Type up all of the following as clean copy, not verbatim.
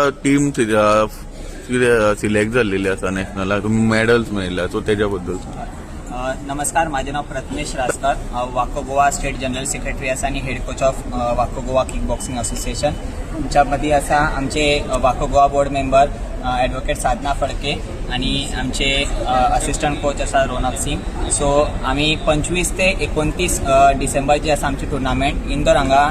आतां टीम कितें सिलेक्ट जाल्लेली आसा नॅशनलाक, तुमी मॅडल्स मेळयल्या, सो तेज्या बद्दल सांग. नमस्कार, माझे नाव प्रथमेश राजकर. हांव वाको गोवा स्टेट जनरल सेक्रेटरी आसा आनी head coach of Wako Goa kick boxing association. आमच्या मदीं आसा आमचे वाको गोवा बोर्ड मेंबर एडवोकेट साधना फडके आनी आमचे असिस्टंट कोच आसा रोनक सिंग. सो आमी 25 ते 29 डिसेंबर जी आसा आमची टुर्नामेंट इंदोर हांगा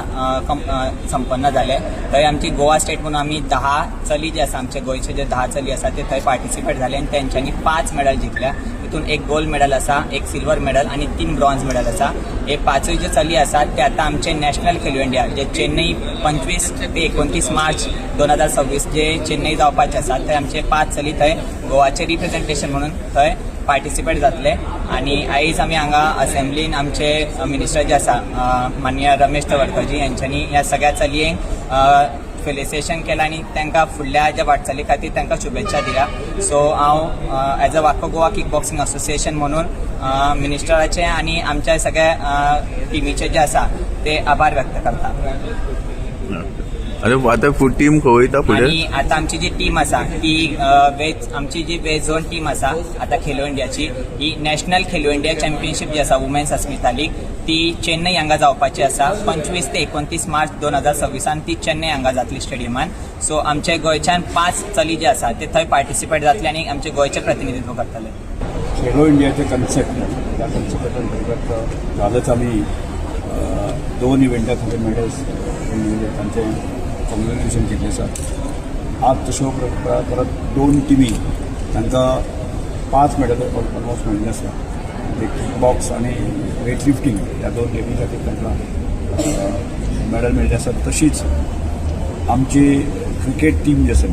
संपन्न जाले. थंय आमची गोवा स्टेट म्हणून आमी 10 चली जे आसा, आमचे गोंयचे जे 10 चली आसा, ते थंय पार्टिसिपेट जाले आनी तेंच्यांनी पांच मेडल जिखल्या. तितून एक गोल्ड मेडल आसा, एक सिल्वर मेडल आनी तीन ब्रॉन्झ मेडल आसा. हे पांचूय जे चली आसात ते आतां आमचे नॅशनल खेलो इंडिया जे चेन्नई 25 ते 29 मार्च 2026 जे चेन्नई जावपाचे आसा, थंय आमचे पांच चली थंय गोवाचे रिप्रेझेंटेशन म्हणून थंय पार्टिसिपेट जातले. आनी आयज आमी हांगा असेंब्लीन आमचे मिनिस्टर जे आसा, माननीय रमेश तवडकरजी, यांच्यांनी ह्या सगळ्या चलयेंक फेलिसिटेशन केलां आनी तांकां फुडल्या ज्या वाटचाली खातीर तांकां शुभेच्छा दिल्या. सो हांव एज अ वाको गोवा किक बॉक्सिंग असोसिएशन म्हणून मिनिस्टराचे आनी आमच्या सगळ्या टिमीचे जे आसा ते आभार व्यक्त करता. आनी आतां टीम खंय वयता फुडें? आणि आता आमची जी टीम आसा ती वेस्ट, आमची जी वेस्ट झोन टीम आसा आता खेलो इंडियाची, ही नॅशनल खेलो इंडिया चॅम्पियनशीप जी आसा वुमेन्स अस्मिता लीग, ती चेन्नई हांगा जावपाची आसा. 25 ते 29 मार्च 2026 ती चेन्नई हांगा जातली स्टेडियमान. सो आमचे गोंयच्यान पांच चली जे आसा ते थंय पार्टिसिपेट जातले आनी आमचे गोंयचें प्रतिनिधित्व करतले. खेलो इंडियाचे कन्सेप्ट, त्या कन्सेप्ट अंतर्गत कालच आमी दोन इव्हेंटा खातीर मेडल्स मेळिल्ले, तांचें कॉंग्रॅच्युलेशन केल्लें आसा. आज तश्यो परत दोन टिमी, तांकां पांच मेडल ऑलमोस्ट मेळिल्ले आसा. म्हणजे किक बॉक्स आनी वेट लिफ्टींग ह्या दोन गेमी खातीर तांकां मेडल मेळिल्ले आसा. तशीच आमची क्रिकेट टीम जी आसा,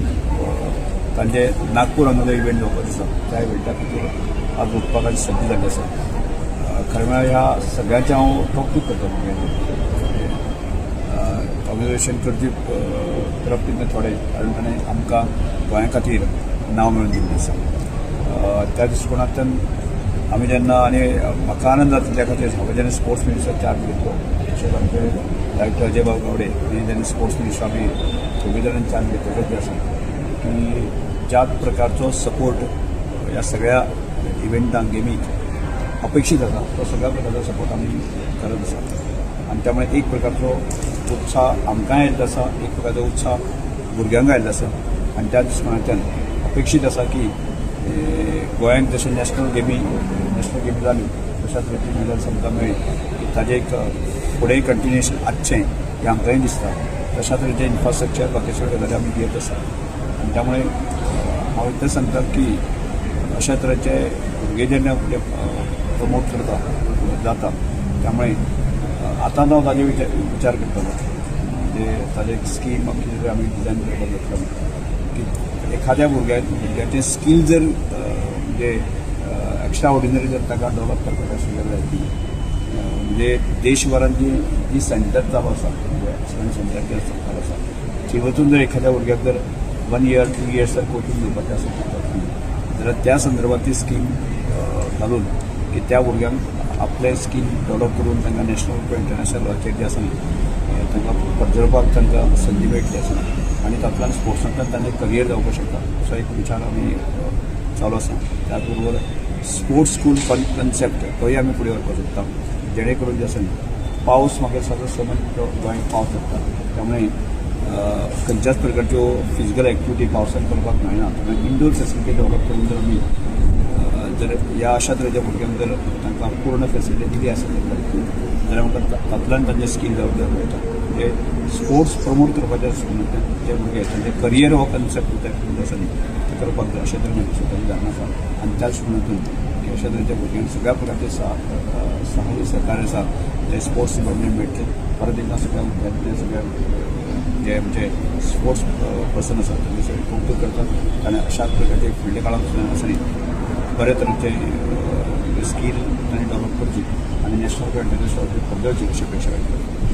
तांचे नागपूर हांगा जो इव्हेंट जावपाचो आसा, त्या इव्हेंटा खातीर आज वचपाक संदी जाल्ली आसा. खरें म्हळ्यार ह्या सगळ्यांचें हांव कौतूक करता. भुरग्यांचें कॉंग्रेच्युलेशन करची करप तितलें थोडें, कारण ताणें आमकां गोंया खातीर नांव मेळोवन दिल्लें आसा. त्या दृश्टिकोनांतल्यान आमी जेन्ना, आनी म्हाका आनंद जाता त्या खातीर, हांवें जेन्ना स्पोर्ट्स मिनिस्टर चार्ज घेतलो, तशेंच आमचे डायरेक्टर अजय बाब गावडे आनी जेन्ना स्पोर्ट्स मिनिस्टर, आमी दोगूय जाणांनी चार्ज घेतकच जे आसा की ज्या प्रकारचो सपोर्ट ह्या सगळ्या इव्हेंटांक, गेमीक अपेक्षीत आसा, तो सगळ्या प्रकारचो सपोर्ट आमी करत आसा. आनी त्यामुळे एक प्रकारचो उत्साह आमकांय आयिल्लो आसा, एक प्रकारचो उत्साह भुरग्यांक आयिल्लो आसा. आनी त्या दृश्टिकोनांतल्यान अपेक्षीत आसा की गोंयांत जशें नॅशनल गेमी जाल्यो, तशाच तरेची मेडल्स आमकां मेळ्ळी की ताजें एक फुडें कंटिन्युएशन आसचें हें आमकांय दिसता. तशा तरेचें इन्फ्रास्ट्रक्चर, बाकी सगळ्यो गजाली आमी दियत आसा. आनी त्यामुळे हांव इतलें सांगता की अशा तरेचे भुरगे जेन्ना प्रमोट करता जाता, त्यामुळे आतां हांव ताजे विचार करतलो, म्हणजे ताजें एक स्कीम कितें आमी डिजायन करपाक जातलो की एखाद्या भुरग्याचें स्कील जर म्हणजे एक्स्ट्रा ऑर्डिनरी जर ताका डेव्हलप करपाक आसलें जाल्यार ती म्हणजे देशभरांत जी जी सेंटर चालू आसा, म्हणजे एक्सलन्स सेंटर जे चालू आसा, थंय वचून जर एखाद्या भुरग्याक जर वन इयर, 2 इयर्स जर कोचिंग दिवपाचें आसा जाल्यार त्या संदर्भात ती स्कीम घालून की त्या भुरग्यांक आपलें स्कील डेव्हलप करून तांकां नॅशनल किंवा इंटरनॅशनल लेवलाचेर जे आसा न्ही, तांकां पर्जळपाक तांकां संदी मेळटली आसा आनी तातूंतल्यान स्पोर्ट्सांतल्यान तांचें करियर जावपाक शकता, असो एक विचार आमी चालू आसा. त्याच बरोबर स्पोर्ट्स स्कूल कन्सेप्ट तोय आमी फुडें व्हरपाक सोदता, जेणे करून जे आसा न्ही, पावस म्हाका दिसता समज गोंयांत पावस पडटा, त्यामुळे खंयच्याच प्रकारच्यो फिजिकल एक्टिविटी पावसांत करपाक मेळना. त्यामुळे इंडोर फेसिलिटी डेव्हलप करून जर आमी जर ह्या अशा तरेच्या भुरग्यांक जर तांकां पूर्ण फेसिलिटी दिली आसत जाल्यार म्हाका तातूंतल्यान तांचें स्कील डेव्हलप मेळटा. म्हणजे स्पोर्ट्स प्रमोट करपाच्या दृश्टीकोनांतल्यान जे भुरगे तांचे करियर हो कन्सेप्ट आसा न्ही, ते करपाक जाय, अशें तरेन म्हजी स्वताची धारणा आसा. आनी त्याच दृश्टिकोनातून की अशा तरेच्या भुरग्यांक सगळ्या प्रकारचे सहाय्य सहकार्य आसा ते स्पोर्ट्स डिपार्टमेंट मेळटले. परत एकदां सगळ्या विद्यार्थी, सगळ्या जे आमचे स्पोर्ट्स पर्सन आसा, तांचे सगळे कौतूक करतात आनी अशाच प्रकारचे फुडल्या काळांत सुद्दां आसा न्ही, बऱ्या तरेचे स्कील तांणी डेव्हलप करची आनी नॅशनल किंवा इंटरनॅशनल पर्जळची अशी अपेक्षा व्यक्त करता.